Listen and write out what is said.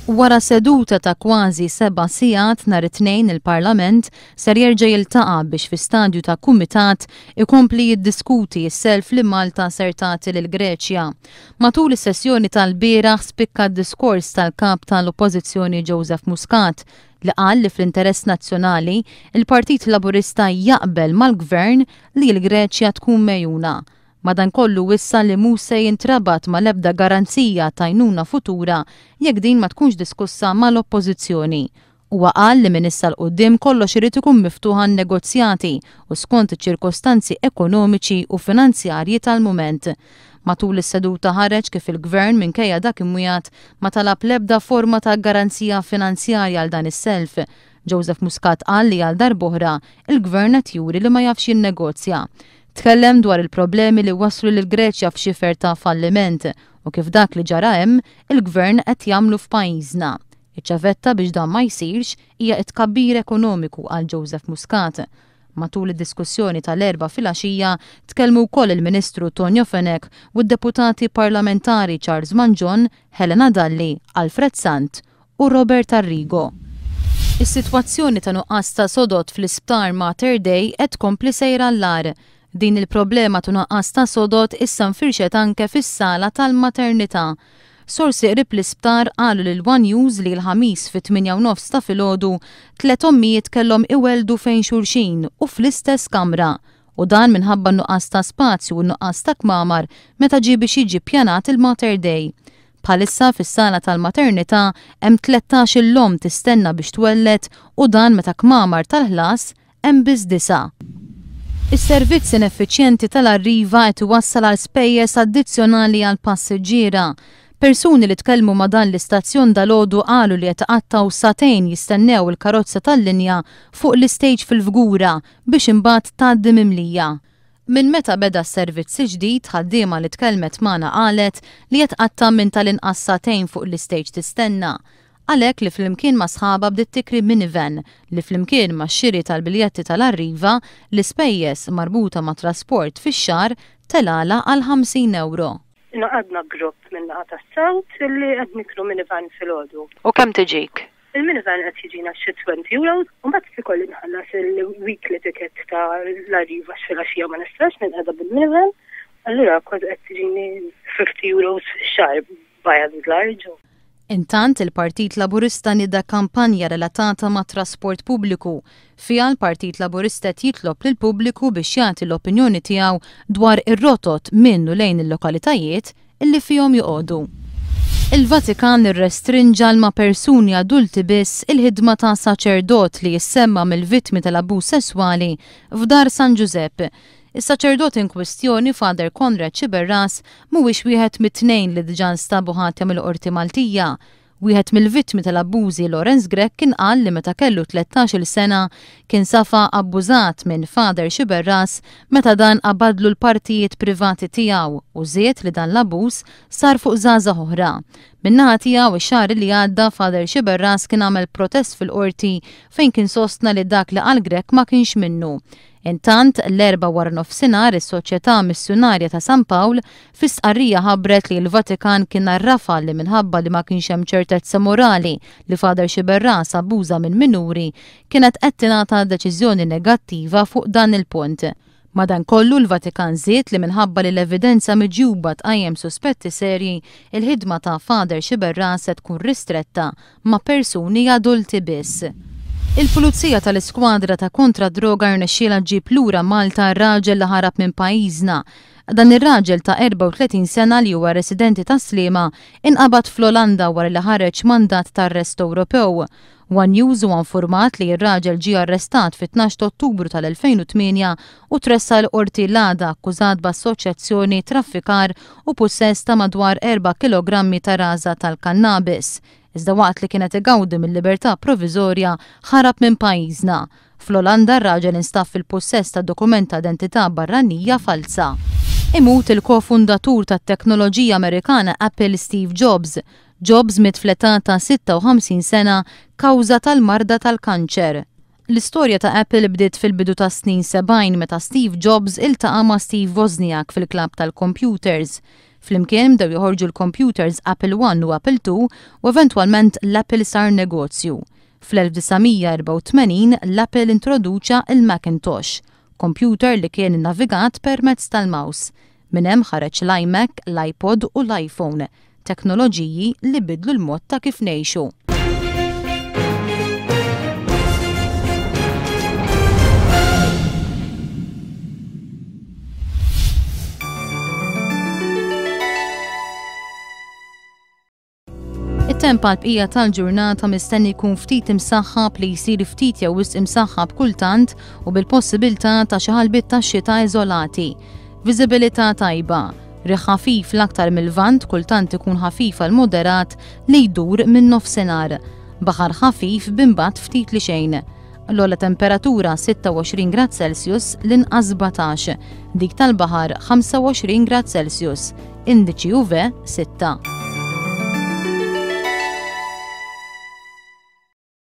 Wara seduta ta' kważi seba' sigħat nhar it-Tnejn il-Parlament ser jerġa' jiltaqa' biex fi stadju ta' kumitat ikompli jiddiskuti s-self li Malta ser tagħti lill-Greċja. Matul is-sessjoni tal-bieraħ spikka d-diskors tal-Kap tal-Oppożizzjoni Joseph Muscat li qal li fl-interess nazzjonali il-Partit Laburista jaqbel mal-Gvern li l-Greċja tkun megħjuna. Madankollu wissa li mhux se jintrabat mal-ebda garanzija t'għajnuna futura jekk din ma tkunx diskussa mal-Oppożizzjoni. Huwa qal li minn issa 'l quddiem kollox irid ikun miftuħ għan-negozjati u skont iċ-ċirkostanzi ekonomiċi u finanzjarji tal-mument. Matul is-seduta ħareġ kif il-Gvern minkejja dak imwiegħed ma talab l-ebda forma ta' garanzija finanzjarja għal dan is-self. Joseph Muscat qal li għal darb'oħra il-Gvern qed juri li ma jafx jinnegozja. Tkellem dwar il-problemi li wasslu lill-Greċja f'xifer ta' falliment u kif dak li ġara hemm, il-Gvern qed jagħmlu f'pajjiżna. Iċ-ċavetta biex dan ma jsirx hija t-tkabbir ekonomiku, qal Joseph Muscat. Matul id-diskussjoni tal-Erbgħa filgħaxija tkellmu wkoll il-Ministru Tonio Fenech u d-Deputati Parlamentari Charles Mangion, Helena Dalli, Alfred Sant u Robert Arrigo. Is-sitwazzjoni ta' nuqqas ta' sodod fl-Isptar Mater Dei qed tkompli sejra għall-agħar. Din il-problema ta' nuqqas ta' sodod issa nfirxet anke fis-sala tal-maternità. Sorsi qrib l-isptar qalu lil one News li l-Ħamis fit-tmienja u nofs ta' filgħodu tliet ommijiet kellhom iwelldu fejn xulxin u fl-istess kamra. U dan minħabba n-nuqqas ta' spazju u n-nuqqas ta' kmamar meta ġie biex jiġi ppjanat il-Mater Dei. Bħalissa fis-sala tal-maternità hemm 13-il omm tistenna biex twelled u dan meta kmamar tal-ħlas hemm biss disgħa. Is-servizz ineffiċjenti tal-Arriva qed iwassal għal spejjeż addizzjonali għall-passiġġiera. Persuni li tkellmu ma' dan l-istazzjon dalgħodu qalu li qed iqattgħu sagħtejn jistennew il-karozza tal-linja fuq l-istage fil-Fgura biex imbagħad tgħaddi mimlija. Minn meta beda s-servizz il-ġdid, ħaddiema li tkellmet magħna qalet li qed tqatta' minn tal-inqas sagħtejn fuq l-istage tistenna. Għalhekk li flimkien ma' sħabha bdiet tikri minivan li flimkien max-xiri tal-biljetti tal-Arriva, l-ispejjeż marbuta mat-trasport fix-xahar telgħalha għal 50 ewro. Ingħaqadna grupp min-naħa tas-South li qed nikru minivan filgħodu. U kemm tiġik? Il-minivan qed jiġina xi 20 euros, u mbagħad ikolli nħallas il-weekly ticket ta' l-Arriva għax filgħaxija ma nistax ninqeda bil-minivan, allura kważi qed tiġini 50 euros fix-xahar by and large. Intant, il-Partit Laburista nieda kampanja relatata mat-trasport pubbliku. Fiha l-Partit Laburista qed jitlob lill-pubbliku biex jagħti l-opinjoni tiegħu dwar ir-rotot minn u lejn il-lokalitajiet illi fihom joqogħdu. Il-Vatikan irrestrinġa għal ma' persuni adulti biss il-ħidma ta' saċerdot li jissemma mill-vittmi tal-abbuż sesswali f'Dar San Ġużepp. Is-saċerdot inkwistjoni, Father Conrad Sciberras, mhuwiex wieħed mit-tnejn li diġà nstabu ħatja mill-Qorti Maltija. Wieħed mill-vittmi tal-abbużi Lawrence Grech kien qal li meta kellu 13-il sena kien safa abbużat minn Father Sciberras meta dan qabadlu l-partijiet privati tiegħu u żied li dan l-abbuż sar fuq żgħażagħ oħra. Min-naħa tiegħu ix-xahar li għadda Father Sciberras kien għamel protest fil-Qorti fejn kien sostna li dak li qal Grech ma kienx minnu. Intant, l-Erbgħa waranofsinhar is-Soċjetà Missjunarja ta' San Pawl fi stqarrija ħabbret li l-Vatikan kien għarrafha li minħabba li ma kienx hemm ċertezza morali li Father Sciberras abbuża minn minuri, kienet qed tingħata deċiżjoni negattiva fuq dan il-punt. Madankollu, l-Vatikan żied li minħabba li l-evidenza miġjuba tqajjem suspetti serji, il-ħidma ta' Father Sciberras se tkun ristretta ma' persuni adulti biss. Il-Pulizija tal-Iskwadra ta' Kontra d-Droga rnexxielha ġġib lura Malta raġel li ħarab minn pajjiżna. Dan ir-raġel ta' 34 sena li huwa residenti Tas-Sliema inqabad fl-Olanda wara li ħareġ mandat ta' arrest Ewropew. One News huwa infurmat li r-raġel ġie arrestat fit-tnax ta' Ottubru tal-2008 u tressaq il-Qorti l-għada akkużat b'assoċjazzjoni, traffikar u pussess ta' madwar erba' kilogrammi ta' raża tal-kannabis. Iżda waqt li kien qed igawdi mil-libertà proviżorja ħarab minn pajjiżna. Fl-Olanda r-raġel instab fil-pussess ta' dokument ta' identità barranija falza. Imut il-ko-fundatur tat-teknoloġija Amerikana Apple Steve Jobs. Jobs miet fl-età ta' 56 sena kawża tal-marda tal-kanċer. L-istorja ta' Apple bdiet fil-bidu tas-snin 70 meta Steve Jobs iltaqa' ma' Steve Wozniak fil-klabb tal-kompjuters. Flimkien bdew joħorġu l-kompjuters Apple I u Apple II u eventwalment l-Apple sar negozju. Fl-1984 l-Apple introduċa l-Macintosh, kompjuter li kien navigat permezz tal-mouse. Minn hemm ħareġ l-iMac, l-iPod u l-iPhone, teknoloġiji li bidlu l-mod ta' kif ngħixu. It-temp għall-bqija tal-ġurnata mistenni jkun ftit imsaħħab li jsir ftit jew wisq imsaħħab kultant u bil-possibilità ta' xi ħalbiet tax-xita iżolati. Viżibilità tajba. Riħ ħafif l-aktar mil-Lvant kultant ikun ħafif għal moderat li jdur min-Nofsinhar. Baħar ħafif b'imbagħad ftit li xejn. L-ogħla temperatura 26 grad Celsius, l-inqas 17, dik tal-baħar 25 grad Celsius, indiċi UV 6.